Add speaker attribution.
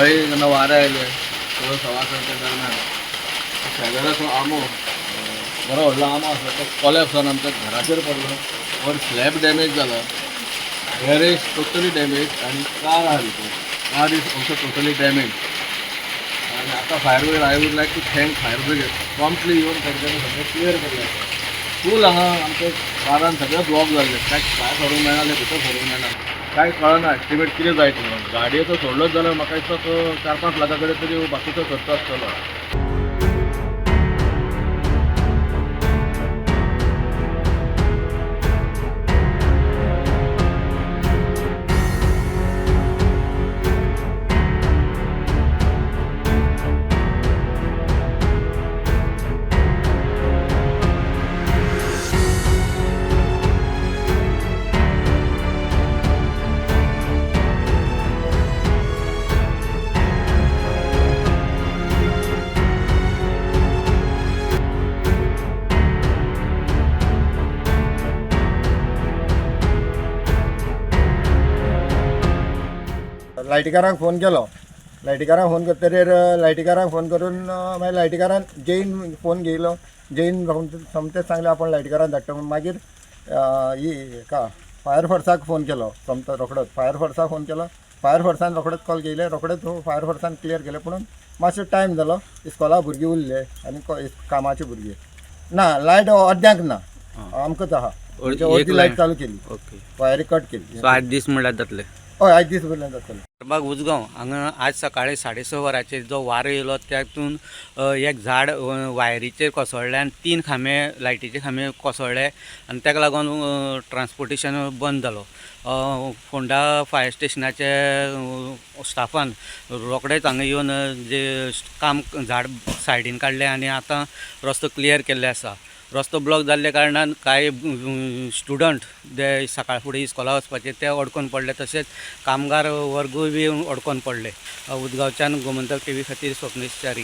Speaker 1: सकाळी जेन्ना वारें आयलें 6:15च्या दरम्यान शेजाराचो आंबो, बरो व्हडलो आंबो आसा, तो कोलॅप्स जावन आमच्या घराचेर पडलो. वर स्लॅब डॅमेज जाला, गॅरेज टोटली डॅमेज आनी कार आहा भितर, car is also totally damage. आनी आतां fire brigade, I would like to thank fire brigade, promptly येवन तांच्यांनी सगळें क्लियर केल्लें आसा. फूल हांगा आमच्या दारान सगळें ब्लॉक जाल्लें, कांय भायर सरूंक मेळना, भितर सरूंक मेळना, कांय कळना एस्टिमेट कितें जायत म्हणून. गाडयेचो सोडलोच जाल्यार म्हाका दिसता तो 4-5 लाखां कडेन तरी बाकीचो खर्च आसतलो.
Speaker 2: लायटीकारांक फोन केलो. लायटीकारांक फोन करतकीर, लायटीकारांक फोन करून मागीर लायटीकारान जैन फोन घेयलो. जैन सोमतेच सांगलें आपूण लायटीकारान धाडटा म्हूण. मागीर ही हेका फायर फोर्साक फोन केलो सोमतो रोखडोच. फायर फोर्साक फोन केलो, फायर फोर्सान रोखडोच कॉल घेयले, रोखडेच फायर फोर्सान क्लियर केलें. पूण मातसो टायम जालो. इस्कोला भुरगीं उरले आनी कामाचे भुरगे ना. लायट अर्द्यांक ना, आमकांच आहा. म्हणजे अर्दी लायट चालू केली. वायरी कट केली.
Speaker 3: सो आठ दीस म्हणल्यार जातले?
Speaker 2: हय, आयज दीस भरल्यान जातले.
Speaker 3: बाग उजगांव हांगा आज सकाळी 6:30 वरांचेर जो वारो येयलो तातूंत एक झाड वायरीचेर कोसळ्ळें आनी तीन खांबे, लायटीचे खांबे कोसळ्ळे आनी ताका लागून ट्रान्सपोर्टेशन बंद जालो. फोंडा फायर स्टेशनाचे स्टाफान रोखडेच हांगा येवन जे काम झाड सायडीन काडलें आनी आतां रस्तो क्लियर केल्ले आसा. रस्तो ब्लॉक जाल्ल्या कारणान कांय स्टुडंट जे सकाळ फुडें इस्कोला वचपाचे ते अडकोन पडले, तशेंच कामगार वर्गूय बी अडकोन पडले. उदगांवच्यान गोमंतक टीव्ही खातीर स्वप्नेश च्यारी.